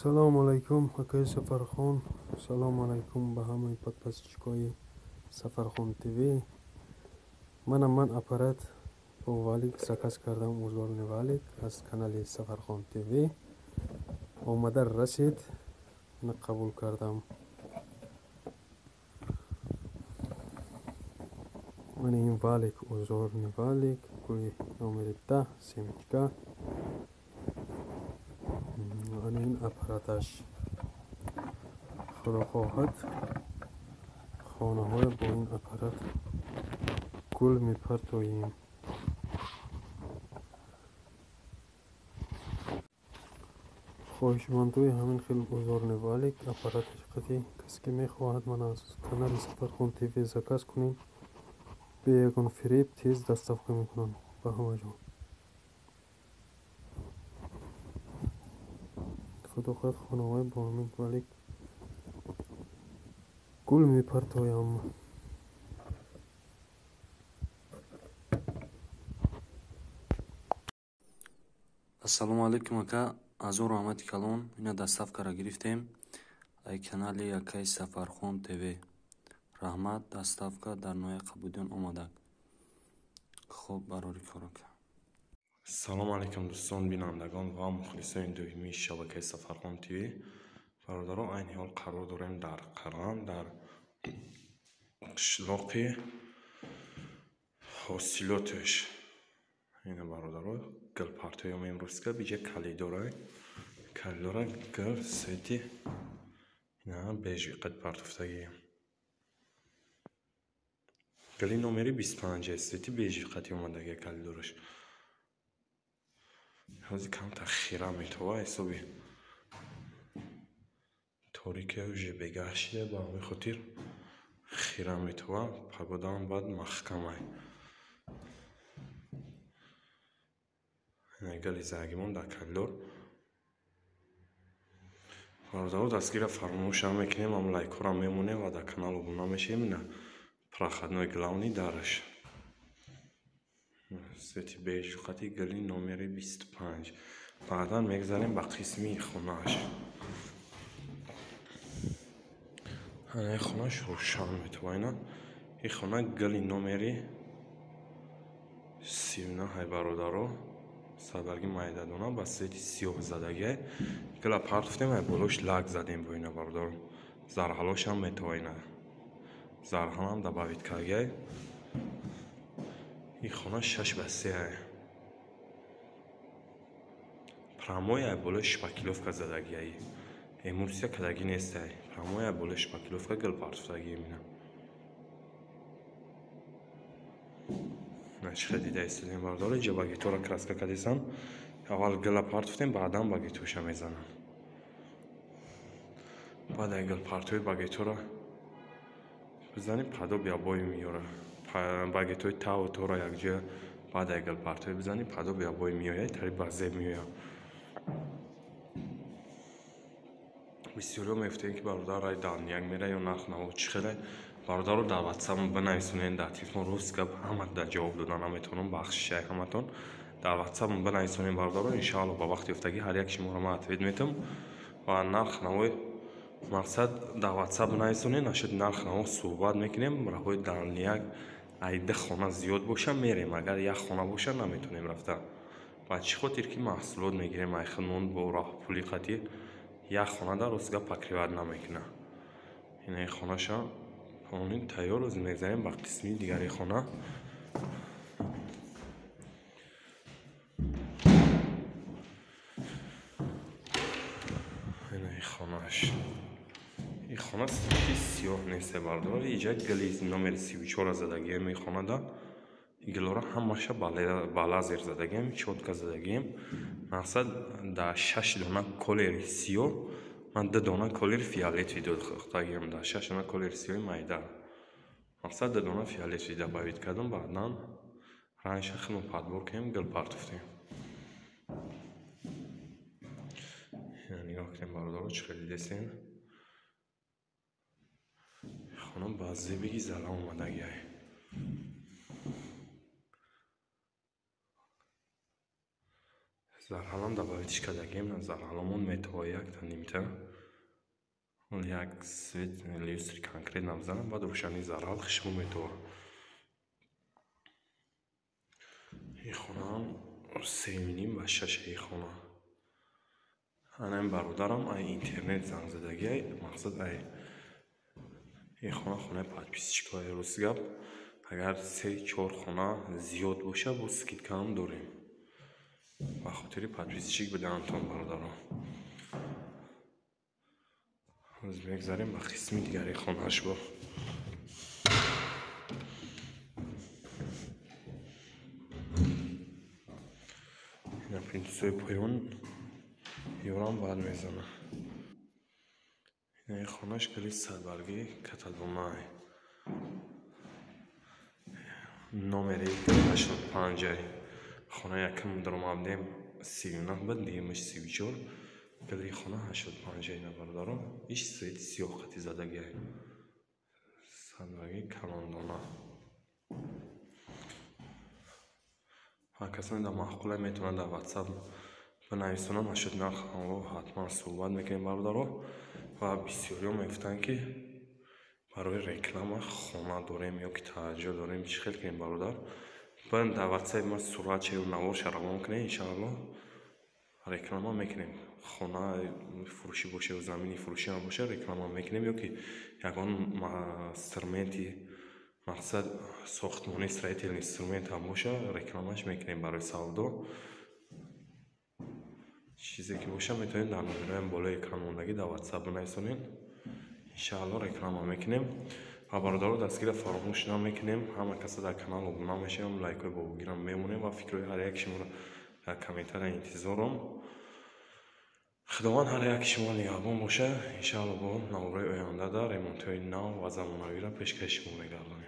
Салом алайкум, акаи Сафархон. Салом алайкум ба ҳамаи подписчикои Сафархон ТВ. Манам ман аппарат бо валик заказ кардам, узорни валик аз канали Сафархон ТВ. Омада расид, ман қабул кардам. Ман ин валик, узорни валик, гули номери 10, семечка. Ин аппараташ худо хоҳад хонаҳоя бо ин аппарат гул мепартоем. Хоҳишмандои ҳамин хел узорни валик аппараташ қати касе ки мехоҳад ман аз канали Сафархон ТВ заказ кунем, бе ягон фиреб тез доставка мекунам ба ҳама ҷо. Худо хоҳад хонаҳои бо ҳамин валик гул мепартоям. Ассалому алайкум ака, азор раҳмати калон. Ина доставкаро гирифтем ай канали акаи Сафархон ТВ. Раҳмат, доставка дар ноҳияи Қабудиён омадак. Хоб, барори кор ака. Салом алейкум дӯстон, бинандагон ва мухлисони доимии шабакаи Сафархон ТВ. Бародаро, айни ҳол қарор дорем дар Қаран, дар қишлоқи Ҳосилотеш. Ина бародаро, гулпартоям имрӯзка биҷа калидора, калидора гул сети ина бежи қад партофтагӣ. Гули номери 25 сети бежи қати омадагӣ калидораш. Ҳозир камтар хира метова ҳисоби торике уже бегаҳ шида, ба ҳамин хотир хира метова, погодаам баъд маҳкамай. Ина гули заргимон дар калидор. Бародаро, дастгира фаромӯш намекунем, ҳам лайкҳоро мемонем ва дар канал обуна мешавем. Ина проходной главный дараш. Свети бежи қати гули номери 25. Баъдан мегзарем ба қисми хонааш. Ана ин хонааш рӯшан метова. Ина ин хона гули номери 39 бародаро. Садарги майдадона ба свети сиёҳ задагиай. Гула партофтем, ай болош лак задем бо ина бародаро. Зарҳалошам метова ина. Зарҳалам добавить кардагиай. Ин хона 6 ба 3 ай. Прамой ай болои шпаклёвка задагиай. Эмульсия кадагӣ нестай. Прамой ай болои шпаклёвка гул партофтагием ина. На чӣ хел дида истодем бародаро, инҷа багетора краска кардесан. Аввал гула партофтем, баъдан багетоша мезанам. Баъд ай гулпартои багетора бизанем, падоби обои меёра. Багетои таву тора якҷоя баъд ай гулпартои бизанем, падоби обои меояд, тари ба зеб меояд. Бисёриҳо мегуфтем ки бародар рай далнияк мера ё нарх наво чӣ хеле. Бародаро, дар ватсап бинависонед, дар телефон рост гап ҳама дар ҷавоб дода наметавонам, бахшишай ҳаматон. Дар ватсап бинависонед бародаро, иншоалло ба вақти ёфтагӣ ҳар як шуморо ман ответ метам ва нарх навои мақсад дар ватсап бинависонед, нашуд нарх наво суҳбат мекунем. Роҳҳои далнияк ай ду хона зиёд боша мерем, агар як хона боша наметавонем рафта. Ба чӣ хотир ки маҳсулот мегирем ай худмон бо роҳпули қатӣ, як хона дар рост гап покрывать намекунад. Ина ин хонаша полный тайёр, рӯз мегзарем ба қисми дигари хона. Ина ин хонааш. Ин хона сифати сиёҳ нест бародаро, иҷа гули номери 34 задагием ин хонада. Гулора ҳамаша ба лазер задагием, чётко задагием. Мақсад дар шаш дона колери сиёҳ, ман ду дона колери фиолетовый дохтагием, дар шаш дона колери сиёҳи майда. Мақсад ду дона фиолетовый добавить кардам, баъдан рангша худмон подбор кардем, гул партофтем. Нигоҳ кунем бародаро, чӣ хел дидесен. Хона ба зебиги зала омадагиай. Зарғалам добавитиш кардагем, зарғаламон метова якта нимта. Як свет люстри конкретно бизанам, баъд рӯшании зарғал хушбӯ метова. Ин хонаам 3,5 ба 6 ин хона. Ана ин бародарам ай интернет занг задагиай, мақсад ай ин хона хонаи подписчикои рӯз гап. Агар 3-4 хона зиёд боша, боз скидкаам дорем. Ба хотири подписчик бидаҳамтон бародарон. Ҳоз мегзарем ба қисми дигари хонааш бо. Ина плинтусҳои поён ёрам баъд мезана. Ина ин хонаш гили садбаргии катадонай. Номери 85. Хона якм даромадем 39 буд, дуюмаш 34. Гили хона 85 ина бародарон. Иш свет сиёҳ қати задагиай. Садбаргии калондона. Ҳар касоне дар маъқуле метавонанд дар WhatsApp бинависонанд, нашуд нарх ҳатман суҳбат мекунем бародаро. Ва бисёриҳо мегуфтанд, ки барои реклама хона дорем ё ки таваҷҷӯҳ дорем, чӣ хел кунем бародар? Баъд дар WhatsApp ма суратча ё наворша равон кунем, иншааллоҳ реклама мекунем. Хона фурӯшӣ боша ё замини фурӯшӣ ҳам боша, реклама мекунем, ё ки ягон инструменти мақсад сохтмонӣ строительный инструмент ҳам боша, рекламаш мекунем барои савдо. Чизе ки боша метавонед дар номерои болои экран мондагӣ дар WhatsApp бинависонед. Иншааллоҳ реклама мекунем. Ва бародаро дастгирро фаромӯш намекунем. Ҳама каса дар канал обуна мешавем, лайкҳои бобогирам мемонем ва фикрҳои ҳар яки шуморо дар комментария интизорам. Худованд ҳар яки шумо нигаҳбон боша. Иншааллоҳ бо наворҳои оянда дар ремонтҳои нав ва замонавиро пешкаши шумо мегардонем.